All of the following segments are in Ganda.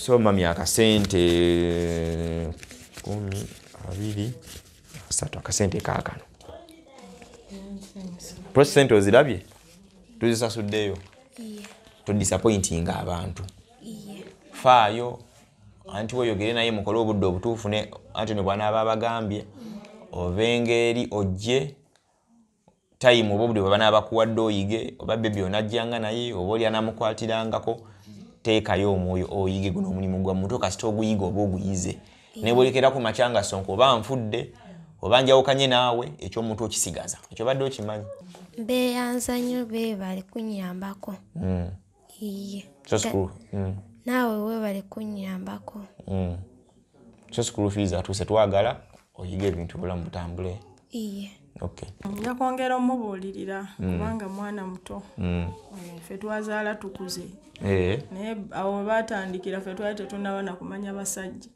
So mami akasente 10 2 3 akasente kaakano. Prosi sente ozirabye? Tuzisasuddeyo. To disappointing abantu. Faayo anti weyogere naye mukole obudde obutuufu ne Anthony bw'anaaba abagambye ovenge eri ojje time oba obudde bwe banaaba bakuwadde oyige oba bebi onajjanga naye oba oli anamukwatirangako teekayo omwoyo oyige guno omulimu gwa muto kasita oguyiga oba oguyize ne bwolekera ku makya nga Sonko oba nfudde oba njawukanye naawe eky'omuntu okisigaza ekyo badde okimanyi. Mbeeyanza nnyo beebale kunnyambako. Iye. So school. Naawe weebale kunnyambako. So school fees atuuse twagala oyige ebintu bulamu butambule. Iye. Okay. Nja kwongera omubuulirira kubanga mwana muto. Ffe twazaala tukuze. Naye awo baatandikira ffe twali tetunnaba na kumanya basajja.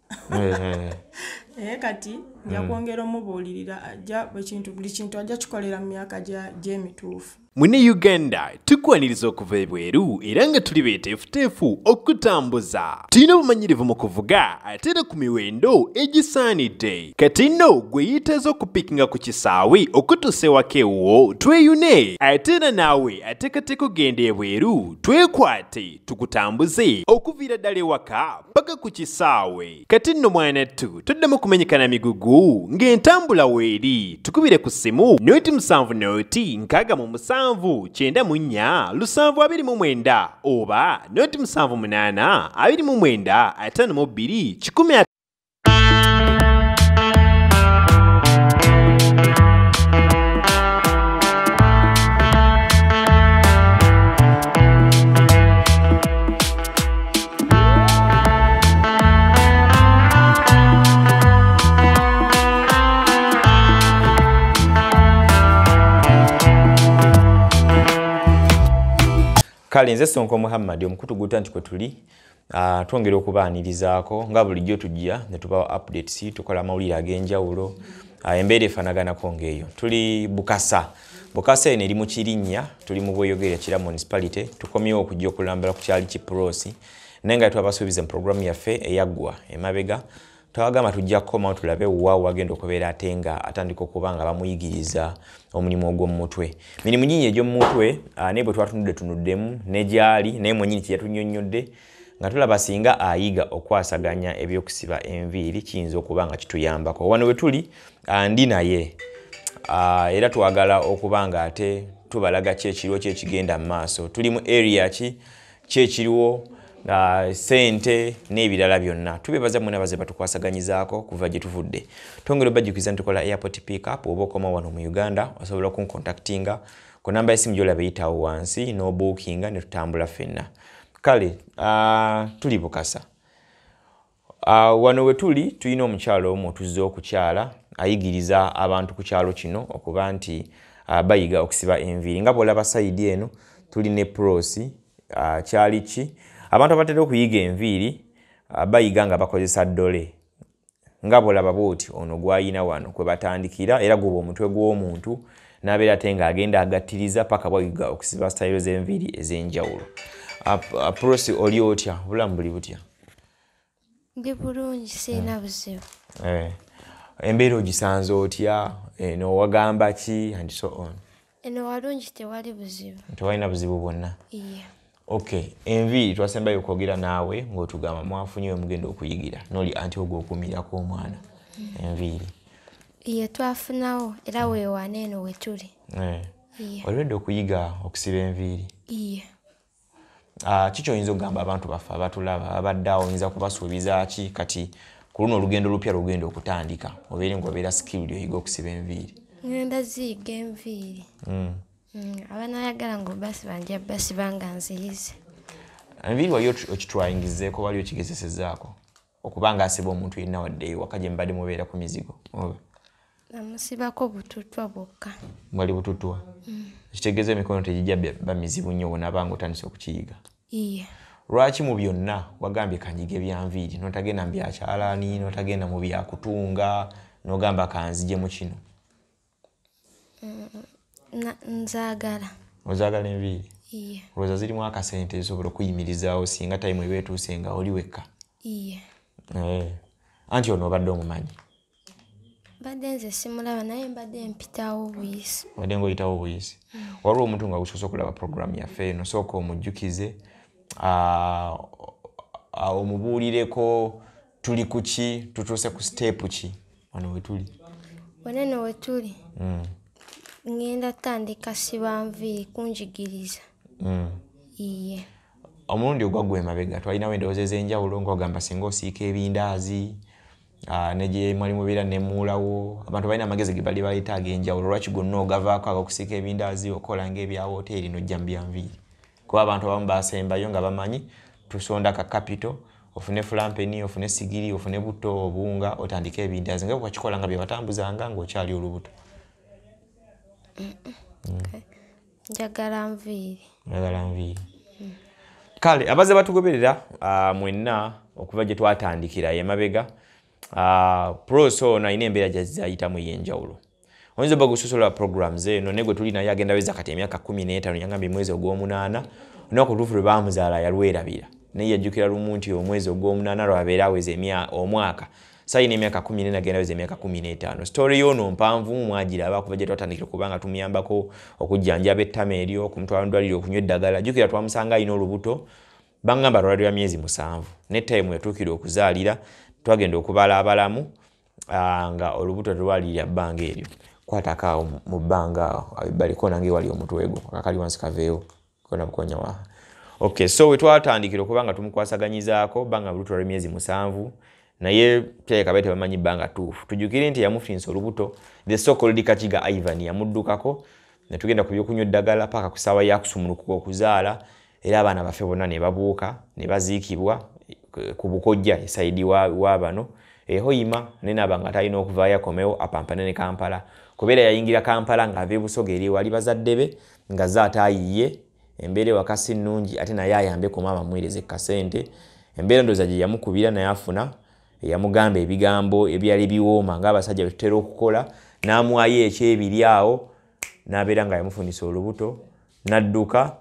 Naye kati nja kwongera omubuulirira ajja buli kintu ajja kikolera mu myaka gy'emituufu. Mune Uganda tukwaniriza okuva ebweru era nga tuli beeteefuteefu okutambuza. Tulina obumanyirivu mu kuvuga ate era ku miwendo egisaanidde. Kati nno gwe yeetaaza okupiikinga ku kisaawe okutuusa ewaka ewuwo tweyune. Ate era naawe ateekateeka okugenda ebweru twekwate tukutambuze okuviira ddala ewaka paka ku kisaawe. Kati nno mwanattu toddamu kumenyekana migugu ng'entambula weeri. Tukubire ku ssimu 07 0 67 94 729 oba 078 29 52 100. Kale nze Sonko Muhammad omukutu guta nti kwe tuli twongera okubaanirizaako nga bulijjo tujja ne tubawa updates tukola amawulire ag'enjawulo embeera efaanaganako ng'eyo. Tuli Bukasa. Bukasa eno eri mu Kirinnya, tuli mu Bweyogerere Kira Municipality, tukomyewo okujja okulambula ku kyali ki Prosi naye nga twabasuubiza mu programu yaffe eyaggwa emabega twagamba tujja kukomawo tulabe wa wagenda okubeera ate nga atandika okuba nga bamuyigiriza omulimu ogw'omumutwe. Mirimu nyingi egy'omumutwe naye bwe twatunudde tunuddemu ne gy'ali naye mwennyini kye yatunnyonnyodde nga tulaba singa ayiga okwasaganya ebyokusiba enviiri kiyinza okuba nga kituyambako. Wano we tuli ndi naye era twagala okuba nga ate tubalaga ki ekiriwo ki ekigenda mu maaso. Tuli mu area ki ekiriwo sente n'ebirala byonna. Tubeebaza mwena abaze batukwasaganyizaako kuva gye tuvudde. Twongera obajjukiza nti tukola airport pickup oba okoma wano mu Uganda osobola okuncontactinga ku namba y'essimu gy'olaba eyitawo wansi n'obookinga ne tutambula ffenna. Kale tuli Bukasa. Wano we tuli tulina omukyalo omu otuzze okukyala ayigiriza abantu ku kyalo kino okuba nti bayiga okusiba enviiri. Nga bw'olaba sayidi eno tuli ne Prosi kyali ki abantu abatera okuyiga enviiri bayiga nga bakozesa ddole. Nga bw'olaba bw'oti ono gw'ayina wano kwe batandikira era guba omutwe gw'omuntu n'abeera ate ng'agenda agattiriza paka bw'ayiga okusiba sitayiro z'enviiri ez'enjawulo. Prosi oli otya? Obulamu buli butya? Ndi bulungi sirina buzibu. Embeera ogisanze otya? Eno wagamba ki and so on? Eno walungi tewali buzibu. Tewalina buzibu bwonna? Iye. Okay, enviiri twasembayo okwogera naawe ng'otugamba mwafunye we mugenda okuyigira n'oli anti ogw'okumirako omwana enviiri. Iye twafunawo era weewaana eno we tuli. Olwedde okuyiga okusiba enviiri? Iye. Kiki oyinza okugamba abantu baffe abatulaba abadde awo oyinza kubasuubiza ki kati ku luno olugendo olupya lugenda okutandika obeere ng'obeera skilled oyiga okusiba enviiri? Ngenda ziyiga enviiri. Abanayagala ng'obasiba nja basiba nga nziyize. Enviiri wali okitwayingizeeko wali okigezesezaako okuba ng'asiba omuntu yenna wadde ewaka gye mubadde mubeera ku mizigo oba? Namusibako bututwa bwokka. Bwali bututwa? Ekitegeeza emikono tegijja ba mizibu nnyo bw'onaaba ng'otandise okukiyiga? Iye. Lwaki mu byonna wagambye kanjige bya nviiri n'otagenda mu bya kyalaani n'otagenda mu bya kutunga n'ogamba kanzije mu kino? Nzaagala. Ozaagala enviiri? Iye. Olowooza zirimu akasente ezisobola okuyimirizaawo singa tayimu eba etuuse nga oli wekka? Iye. Anti ono obadde omumanyi? Mbadde nze simulaba naye mbadde mpitawo buyisi. Mbadde ng'oyitawo buyisi. Waliwo omuntu nga gusoose okulaba program yaffe eno, sooka omujjukize, omubuulireko tuli ku ki, tutuuse ku step ki wano we tuli. Wano we tuli. Ngenda tandika siba nviiri kunjigiriza. Iye. Omulundi ogwaggwa emabega twalinawo endowooza ez'enjawulo ng'ogamba singa osiika ebindaazi, ne gye mwali mubeera ne muulawo, abantu balina amagezi ge bali baleeta ag'enjawulo, lwaki gonna ogavaako ag'okusiika ebindaazi okola ng'ebya woteeri n'ojja mu bya nviiri? Kuba abantu abamu basembayo nga bamanyi tusonda ka capital, ofune fulampeni, ofune sigiri, ofune butto, obuwunga, otandike ebindaazi nga bwekikola nga bye watambuzanga ng'okyali olubuto. Njagala nviiri. Njagala nviiri. Kale abaze batugoberera mwenna okuva gye twatandikira emabega, Prossy ono alina embeera gy'ayitamu ey'enjawulo. Oyinza obba gusosola programs eno ne gwe tuli naye agenda weza kati emyaka 15 yangambye mwezi ogw'omunaana, olunaku olutuufu lwe baamuzaala yalwerabira. Naye yajjukira lumu nti omwezi ogw'omunaana lw'abeera aweza omwaka. Sayina emyaka 14 agenda weza emyaka 15. Story y'ono mpanvu mwagiraba okuva gye twatandikira kubanga tumuyambako okujjanjaba ettama eryo, okumutwala mu ddwaliro okunywa eddagala. Jjukira twamusanga alina olubuto, bangamba lwali lwa myezi 7. Ne time yatuukira okuzaalira, twagenda okubala abalamu nga olubuto telwalirira bbanga eryo. Kwatako awo mu bbanga awo, ebbali koona ng'ewali omutwe gwo, akakali wansi kaveewo, koona bukonya wa. Okay, so we twatandikira okuba nga tumukwasaganyizaako bbanga olubuto lwali myezi 7, naye kirabika baali tebamanyi bbanga ttuufu. Tujjukire nti yamufunisa olubuto, the so called Kakiga Ivan yamuddukako, ne tugenda ku by'okunywa eddagala paka ku ssaawa ya kusumulukuka okuzaala, era abaana baffe bonna ne babuuka ne baziikibwa ku bukojja esayidi wa bano. Hoima ne naaba nga talina okuvaayo akomewo apampane ne Kampala. Kubeera yayingira Kampala ng'ava e Busoga eri ewali bazadde be, nga ze ate ayiye, embeera ewaka si nnungi, ate naye ayambe ku maama amuweereze kasente. Embeera ndowooza gye yamukubira naye afuna, yamugamba ebigambo ebyali biwooma ng'abasajja bwe tutera okukola, n'amuwaayo ekyebiri awo, n'abeera nga yamufunisa olubuto, n'adduka.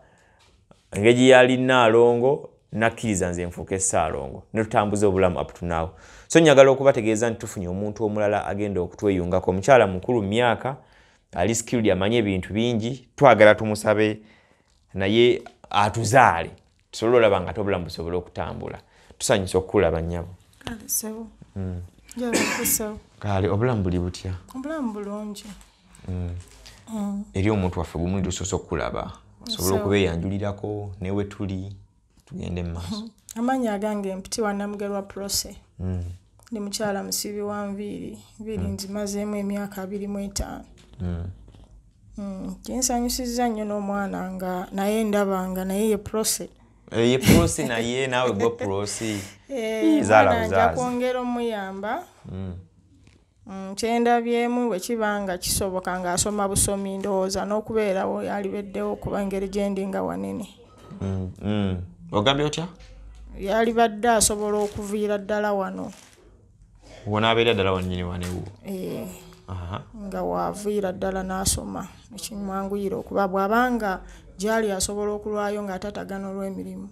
Engeri gye yali Nnaalongo, n'akkiriza nze nfuuke Ssaalongo, ne tutambuza obulamu up to now. So njagala okubategeeza nti tufunye omuntu omulala agenda okutweyungako. Omukyala mukulu mu myaka, ali skilled, amanyi ebintu bingi, twagala tumusabe naye atuzaale, tusobole olaba nga ate obulamu busobole okutambula. Tusanyusa okukulaba nnyabo. Kale ssebo. Njagala ssebo. Kale obulamu buli butya? Obulamu bulungi. Eri omuntu waffe gumu tusoose okukulaba, osobola okubeeyanjulirako ne we tuli tugende mu maaso. Amannya agange mpitibwa Namugerwa Prossy. Ndi mukyala musibi wa nviiri. Nviiri nzimazeemu emyaka 25. Kinsanyusizza nnyo n'omwana nga naye ndaba nga naye ye Prossy. Ye Prossy naye naawe gwe Prossy. Zaala nja kwongera omuyamba. Kyendabyemu bwe kiba nga kisoboka ng'asoma busomi ndowooza n'okubeerawo yalibeddewo kuba engeri gye ndi nga wanene. Ogambye otya? Yalibadde asobola okuviira ddala wano. Wonaabeera ddala wannyini wano ewuwo? Nga waaviira ddala n'asoma, ekimwanguyira okuba bw'abanga gy'ali asobola okulwayo ng'atatagana olw'emirimu.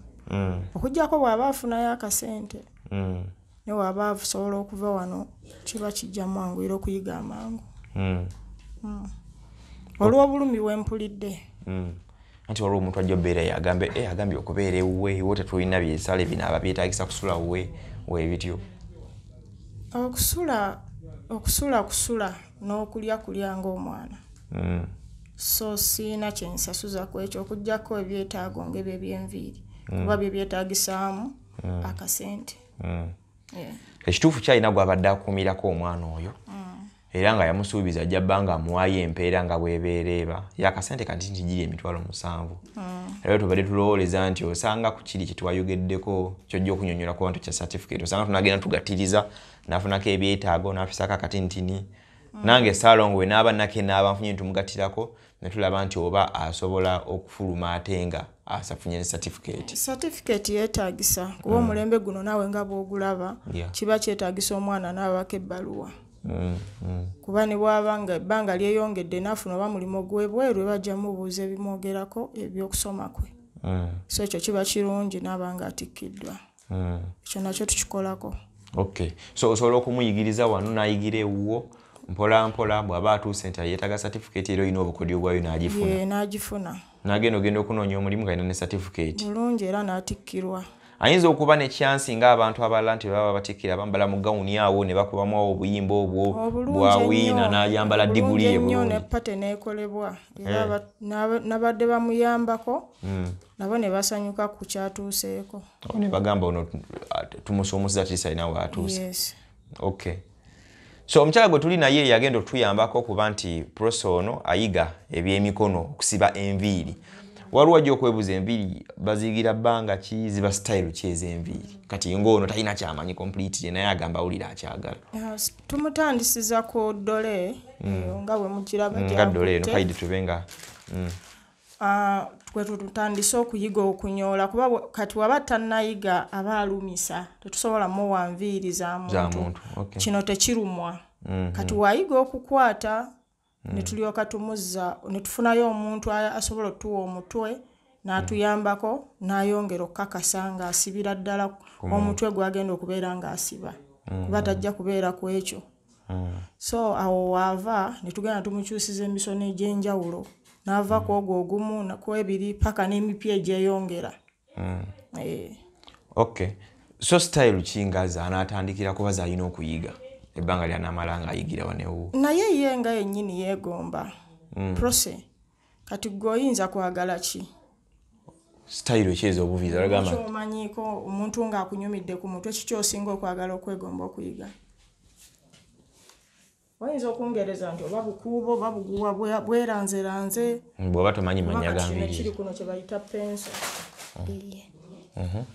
Okuggyako bw'aba afunayo akasente, ne bw'aba asobola okuva wano kiba kijja mwanguyira okuyiga amangu. Olw'obulumi bwe mpulidde. Anti waliwo omuntu ajja obbeera agambe, agambye okubeera ewuwe, ewuwe tetulina byesale bino aba byetaagisa kusula wuwe, weebityo. Okusula kusula n'okulya kulya ng'omwana. So siina kye nsasuza ku ekyo okuggyako ebyetaago ng'ebyo eby'enviiri, kuba bye byetaagisaamu akasente. Ekituufu kyalina gw'abadde akuumirako omwana oyo, era nga yamusuubiza ajja bba nga amuwaayo empeera nga bw'ebeera eba. Ye akasente kati nti giri 700,000. Era tubadde tulowooleza nti osanga ku kiri kye twayogeddeko ky'ojja okunyonnyola ku bantu kya certificate, osanga tunagenda tugattiriza n'afunako ebyetaago n'afisaako akatintini. Nange Ssaalongo we n'aba nake n'aba nfunye ntumugattirako ne tulaba nti oba asobola okufuluma ate nga asafunye ne certificate. Certificate yeetaagisa kuba omulembe guno naawe nga bw'ogulaba kiba kyetaagisa omwana n'abako ebbaluwa. Kuba ne bw'aba nga ebbanga lyeyongedde n'afuna oba mulimu gw'ebweru bajja mubuuza ebimwogerako eby'okusoma kwe. So ekyo kiba kirungi n'aba nga atikkiddwa. Ekyo nakyo tukikolako. Okay. So osobola okumuyigiriza wano n'ayigira ewuwo mpola mpola, bw'aba atuuse nti yeetaaga certificate era olina obukodyo bwayo n'agifuna. Ye, n'agifuna. N'agenda ogenda okunoonya omulimu ng'alina ne certificate. Bulungi era n'atikkirwa. Ayinza okuba ne chance ng'abantu abalala nti baba batikkira bambala mu gawuni awo ne bakubamu awo obuyimba obwo bwa wiina n'ayambala diguli ye bulungi. Ne pate n'ekolebwa. Era nabadde bamuyambako nabo ne basanyuka ku kyatuuseeko. Ne bagamba ono tumusomusiza tiisa alina w'atuuse. Yes. Okay. So omukyala gwe tuli naye yagenda otuyambako okuba nti Prossy ono ayiga ebyemikono okusiba enviiri. Waliwo ajja okwebuuza enviiri baziyigira bbanga ki, ziba style ki ez'enviiri. Kati ng'ono talina kyamanyi completely naye agamba awulira akyagala. Tumutandisiza ku ddole nga bwe mugiraba nga ddole eno kaidi tube nga kwe tutandise okuyiga okunyoola kuba kati waba tannayiga aba alumisa, tetusobola muwa nviiri za muntu. Kino tekirumwa. Kati wayiga okukwata ne tulyoka tumuzza ne tufunayo omuntu asobola otuwa omutwe n'atuyambako n'ayongera okukakasa ng'asibira ddala omutwe gw'agenda okubeera ng'asiba kuba tajja kubeera ku ekyo. So awo waava ne tugenda tumukyusiza emisono egy'enjawulo n'ava ku ogwo ogumu ku ebiri paka n'emipya egyeyongera. Okay. So style ki nga z'anaatandikira kuba z'alina okuyiga ebbanga ly'anaamala ng'ayigira wano ewuwo? Naye ye nga yennyini yeegomba. Prossy, kati ggwe oyinza kwagala ki? Style ki ez'obuviiri? Olagamba nti Omanyiiko omuntu ng'akunyumidde ku mutwe, kiki osinga okwagala okwegomba okuyiga? Oyinza okungereza nti oba bukuubo oba buguwa bweranzeranze. Bw'oba tomanyi mannya ga nviiri. Kiri kuno kye bayita pencil.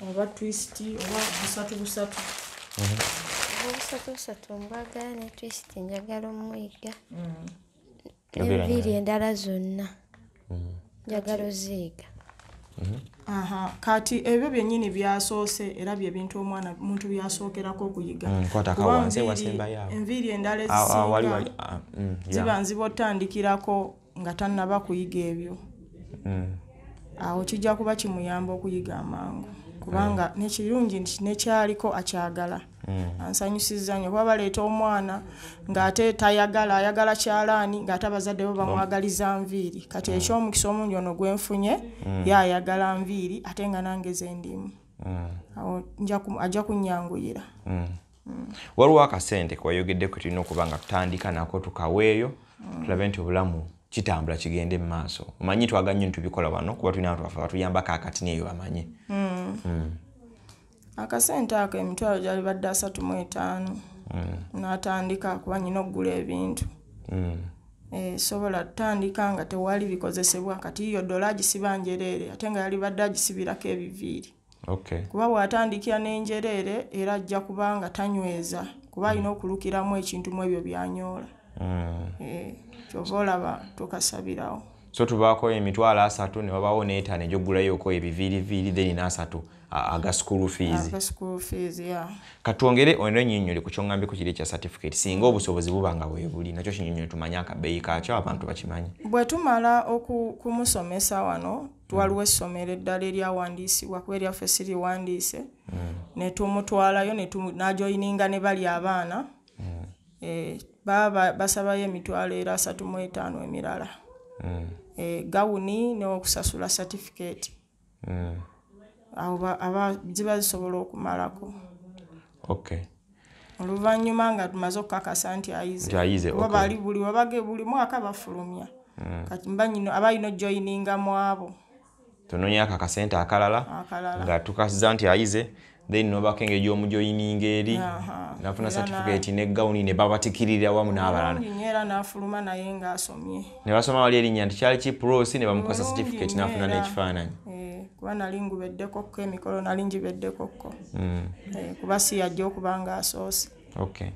Oba twist oba busatu busatu. Busatu busatu mbwagala ne twist njagala omuyiga. N'enviiri endala zonna njagala oziyiga. Kati ebyo byennyini byasoose era bye bintu omwana muntu byasookerako okuyiga. Enviiri endala ezisinga ziba nzibu otandikirako nga tannaba kuyiga ebyo. Awo kijja kuba kimuyamba okuyiga amangu kubanga n'ekirungi nti nekyaliko akyagala. Ansanyusizza nnyo kuba baleeta omwana ng'ate tayagala, ayagala kyalaani ng'ate abazadde bo bamwagaliza nviiri. Kati eky'omukisa omulungi ono gwe nfunye ye ayagala nviiri ate nga nange ze ndimu. Awo ajja kunnyanguyira. Waliwo akasente ke wayogeddeko tulina okuba nga tutandika nako tukaweeyo tulabe nti obulamu kitambula kigende mu maaso. Omanyi twagala nnyo tubikola wano kuba tulina abantu baffe batuyambako akatini eyo bamanye. Akasente ako emitwalo gyali badde 35 n'atandika kuba nnyina okugula ebintu. Sobola tutandika nga tewali bikozesebwa kati yo ddola agisiba njereere ate nga yali badde agisibirako ebiviiri. Kuba bw'atandikira n'enjereere era ajja kuba nga tanyweza kuba alina okulukiramu ekintu mu ebyo by'anyoola. Ky'ova olaba tukasabirawo. So tubaako emitwalo 3 ne wabaawo n'etaano egy'okugulayo ebiviiriviiri then n'asatu aga school fees. Aga school fees, yeah. Katwongere ono nnyinyonnyole ku ky'ongambye ku kiri ekya certificate singa obusobozi buba nga weebuli nakyo kinnyonnyole tumanye akabeeyi kaakyo abantu bakimanyi. Bwe tumala okumusomesa wano waliwo essomero eddala eryawandiisibwa kuba eryaffe siriwandiise ne tumutwalayo n'ajoyininga ne bali abaana. Baba basabayo emitwalo era 35 emirala. Gawuni n'okusasula certificate. Awo aba ziba zisobola okumalako. Okay. Oluvannyuma nga tumaze okukakasa nti ayize. Kuba bali buli mwaka bafulumya. Kati aba alina ojoyininga mu abo. Tunoonya akasente akalala nga tukasiza nti ayize then nobako engeri gy'omujoyininga eri nafuna certificate ne gawuni ne babatikirira wamu n'abalala. Era n'afuluma naye ng'asomye. Ne basoma wali erinnya nti kyali ki Prossy ne bamukwasa certificate n'afuna n'ekifaananyi. Kuba nali ngubeddekokko emikolo nali ngibeddekokko. Kuba si yajja okuba ng'asoose. Okay.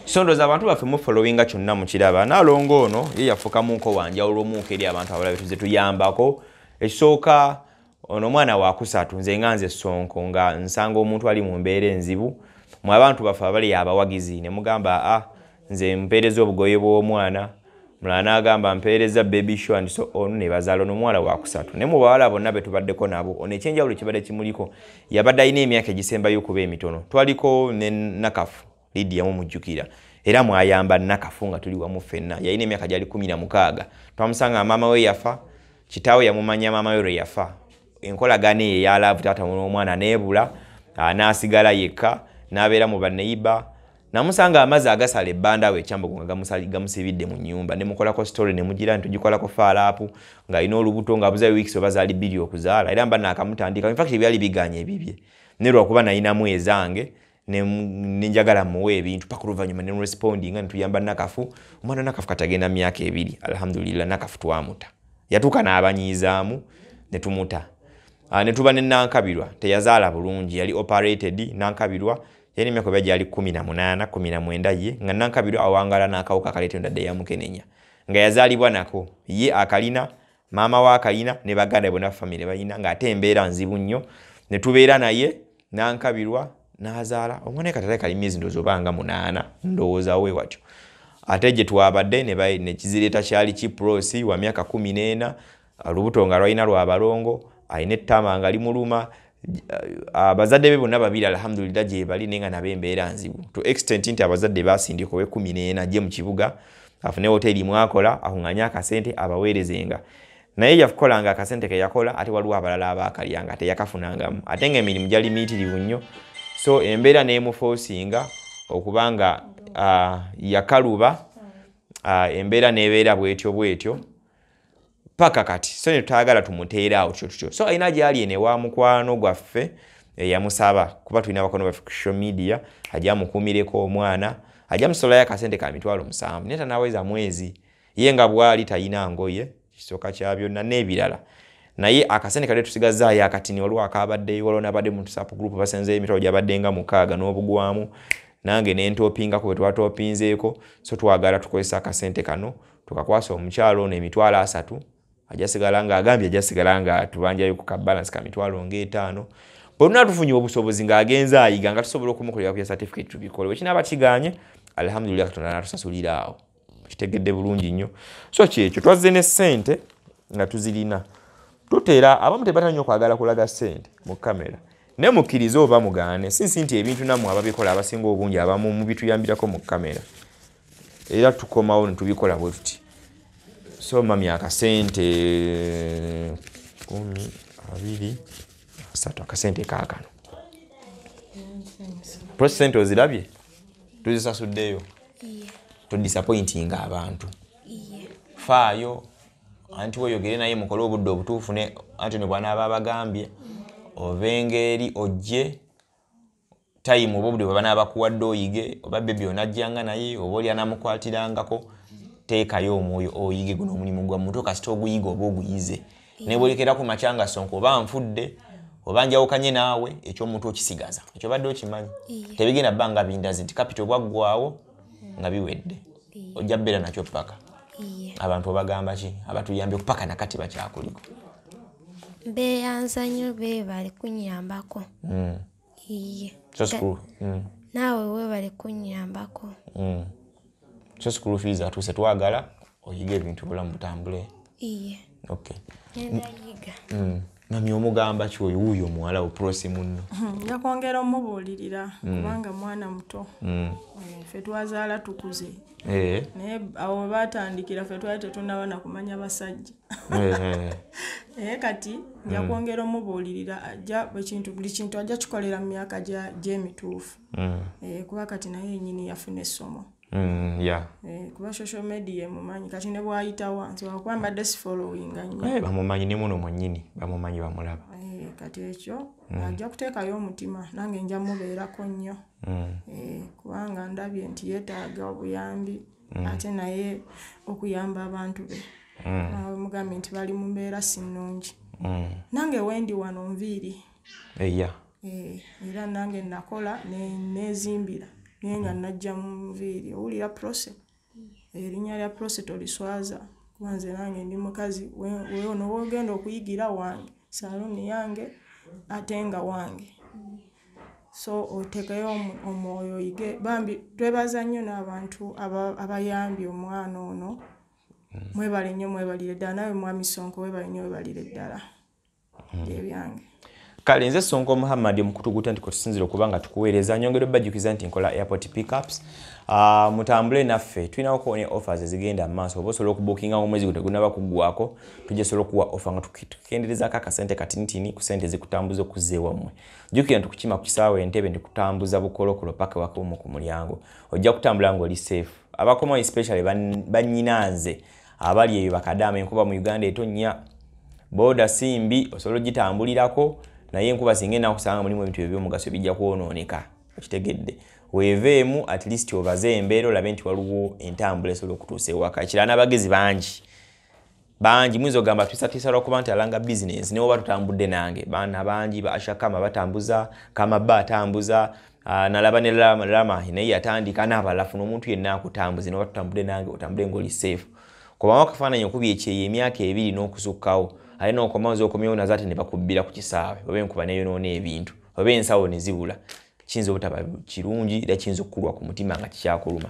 So ndowooza abantu baffe mufollowinga kyonna mukiraba. Naalongo ono ye yafuukamuko wanjawulo omuuka eri abantu abalala be tuzze tuyambako. Ekisooka ono omwana wakusatu nze nga nze Ssonko nga nsanga omuntu ali mu mbeera enzibu mu abantu baffe abali abawagizi ne mugamba nze mpeereza obugoye bw'omwana Mulala n'agamba mpeereza baby show and so on, ne bazaala n'omuwala wakusatu. Ne mu bawala bonna be tubaddeko nabo, ono ekyenjawulo kibadde kimuliko, yabadde alina emyaka egisembayo okuba emitono. Twaliko ne Nakafu, Lydia mumujjukira. Era mwayamba Nakafu nga tuli wamu ffenna. Yalina emyaka gyali 16. Twamusanga maama we yafa, kitaawe yamumanya maama we lwe yafa. Enkolagano eyo eya love taata n'omwana n'ebula, n'asigala yekka, n'abeera mu banneyiba. Namusanga amazzi agasala ebbanda awo ekyambogo nga gamusibidde mu nnyumba. Ne mukolako story ne mugira nti tugikolako follow-up ng'alina olubuto ng'abuzayo weeks oba zaali 2 okuzaala. Era mba naakamutandika. In fact byali biganye ebibye. Ne lwakuba nalinamu ezange ne njagala muwe ebintu paka oluvannyuma ne respondinga ne tuyamba Nakafu. Omwana Nakafu kati agenda myaka 2. Alhamdulillah Nakafu twamuta. Yatuuka n'abanyiizaamu ne tumuta. Ne tuba ne Nankabirwa teyazaala bulungi, yali operated. Nankabirwa yali emyaka oba gyali 18, 19 ye, nga Nankabirwa awangala n'akawuka akaleeta endwadde ya mukenenya. Nga yazaalibwa nako, ye akalina, maama we akalina, ne baganda bonna famire balina, ng'ate embeera nzibu nnyo. Ne tubeera naye, Nankabirwa n'azaala. Omwana kati ate kali myezi ndowooza oba nga 8, ndowooza we watyo. Ate gye twabadde ne kizireeta kyali Kiprosi wa myaka 14, olubuto nga lwalina lwa balongo, alina ettama nga limuluma. Abazadde be bonna babiri alhamdulillah gye bali, naye nga nabo embeera nzibu to extent nti abazadde basindika owe 14 ajje mu kibuga afune hoteri mwakola akuŋŋaanye akasente abaweerezenga. Naye yakolanga akasente ke yakola, ate waliwo abalala abaakalyanga teyakafunangamu, ate ng'emirimu gyali miyitirivu nnyo. So embeera n'emufoosinga okubanga yakaluba, embeera n'ebeera bwetyo bwetyo paka kati. So ne tutayagala tumuteere awo tutyo tutyo. So alina gy'ali eno ewa mukwano gwaffe yamusaba, kuba tulina bakono baffe ku social media, ajja amukuumireko omwana, ajja amusolayo akasente ka 700,000, naye tannaweza mwezi. Ye nga bw'ali talina ngoye, kisooka kya byonna n'ebirala. Naye akasente kali tusigazaayo akatini, waliwo akabaddeyo, waliwo n'abadde mu WhatsApp group basenzeeyo emitwalo gyabadde nga 6 n'obugwamu, nange ne ntoopingako bwe twatoopinzeeko. So twagala tukozesa akasente kano tukakwasa omukyalo ono 30,000, ajja sigala ng'agambye ajja sigala nga tubanjayo ku ka balance ka 5,000. Bonna tufunye obusobozi ng'agenze ayiga nga tusobola okumukolera ku certificate tubikole. Bwe kinaaba kigaanye, alhamdulillah Katonda n'atusasulira awo. Kitegedde bulungi nnyo. So kyekyo twazze ne ssente nga tuzirina. Tutera abamu tebatera nnyo kwagala kulaga ssente mu kamera. Naye mukkirize oba mugaane, sinsi nti ebintu nammwe ababikola abasinga obungi abamu mubituyambirako mu kamera. Era tukomawo ne tubikola bwe tuti. So mami akasente 10, 2, 3, akasente kaakano. Prosente ozirabye? Tuzisasuddeyo. Todisappointinga abantu. Faayo, anti weeyogere naye mukole obudde obutuufu ne Anthony bw'anaaba abagambye, ovenga eri ojje time oba obudde bwe banaaba bakuwadde oyige, oba bebi onajjanga naye, oba oli anaamukwatirangako, teekayo omwoyo oyige guno omulimu gwa muto, kasita oguyiga oba oguyize. Ne bwolekera ku makya nga Sonko oba nfudde, oba njawukanye naawe, eky'omuntu okisigaza. Ekyo obadde okimanyi. Tebigenda bbanga bindazi nti capital bwaggwawo nga biwedde. Ojja bbeera nakyo paka. Abantu obagamba ki abatuyambye kupaka nakati bakyakuliko? Beeyanza nnyo, beebale kunnyambako. So school. Naawe weebale kunnyambako. So school fees atuuse, twagala oyige ebintu obulamu butambule. Okay. Ngenda yiga. Mami omugamba ki oyo wuuyo omuwala wo Prosi munno? Nja kwongera omubuulirira kubanga mwana muto. Ffe twazaala tukuze. Naye awo we baatandikira ffe twali tetunnaba na kumanya basajja. Naye kati nja kwongera omubuulirira, ajja buli kintu ajja kikolera mu myaka gy'emituufu. Kuba kati naye yennyini yafuna essomo. Kuba social media emumanyi kati ne bw'ayitawo nti wakuba mbadde sifollowinga nnyo. Bamumanyi ne muno mwennyini, bamumanyi bamulaba. Kati ekyo ajja kuteekayo omutima, nange nja mubeerako nnyo. Kubanga ndabye nti yeetaaga obuyambi, ate naye okuyamba abantu be. Mugambye nti bali mu mbeera si nnungi. Nange wendi wano nviiri. Era nange nakola neezimbira. Naye nga najja mu nviiri. Owulira Prosi? Erinnya lya Prosi toliswaza. Kuba nze nange ndi mukazi, ono w'ogenda okuyigira wange, saaluuni yange ate nga wange. So otekeyo omwoyo oyige. Bambi twebaza nnyo n'abantu abayambye omwana ono. Mwebale nnyo, mwebalire ddala. Nawe mwami Sonko webale nnyo, webalire ddala. Ebyange. Kale nze Sonko Muhammad omukutu gutandika otusinzira okuba nga tukuweereza. Nyongera obbajjukiza nti nkola airport pickups. Mutambule naffe, tulinawoko ne offers ezigenda mu maaso. Oba osobola okubuukinga omwezi guno tegunnaba kuggwako, tujja sobola okuwa offer nga tukenderezaako akasente katinitini ku sente ezikutambuza okuzza ewammwe. Jjukira nti tukukima ku kisaawe Entebbe ndikutambuza bukolokolo paka waka omu ku mulyango. Ojja kutambula ng'oli safe. Abakomawo especially bannyinanze abali eyo bakadaama, enkuba mu Uganda etonnya, booda si mbi, osobola ogitambulirako, naye enkuba singa enaakusanga mulimu ebintu eby'omugaso bijja kwonooneka. Okitegedde? Weeveemu at least obaze embeera olabe nti waliwo entambula esobola okutuusa ewaka. Ekirala n'abagezi bangi bangi, muyinza okugamba tuisatiisa lwakuba nti alanga bizinensi, naye oba tutambudde nange baana bangi ba Ashakama batambuza, Kamaba atambuza, nalaba ne Lama naye yatandika n'abalala. Funa omuntu yenna akutambuze, naye oba tutambudde nange otambule ng'oli safe. Komawo akafaananyi okubye ekyeyo emyaka 2 n'okusukkawo, ate n'okomawo z'okomyewo nazo ate ne bakubbira ku kisaawe, oba enkuba neeyonoona ebintu, oba ensawo ne zibula. Kiyinza obutaba kirungi era kiyinza okukulwa ku mutima nga kikyakuluma.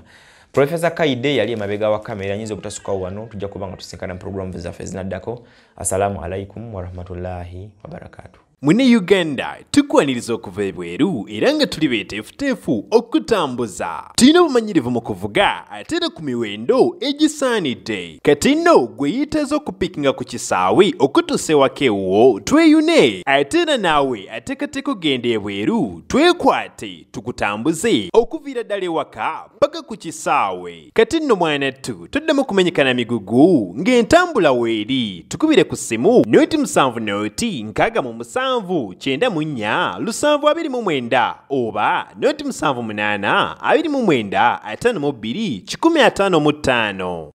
Professor Kaide yali emabega wa kamera, nyinza obutasukkawo wano, tujja kuba nga tusinkana mu programu zaffe ezinaddako. Assalamu alaikum warahmatullahi wabarakatuh. Mune Uganda tukwaniriza okuva ebweru era nga tuli beeteefuteefu okutambuza. Tulina obumanyirivu mu kuvuga ate era ku miwendo egisaanidde. Kati nno gwe yeetaaza okupikinga ku kisaawe okutuusa ewaka ewuwo tweyune, ate era naawe ateekateeka okugenda ebweru twekwate tukutambuze okuviira ddala ewaka paka ku kisaawe. Kati nno mwanattu toddamu kumenyekana migugu ng'entambula weeri. Tukubire ku ssimu 070 67 94 729 oba 078 29 52 155.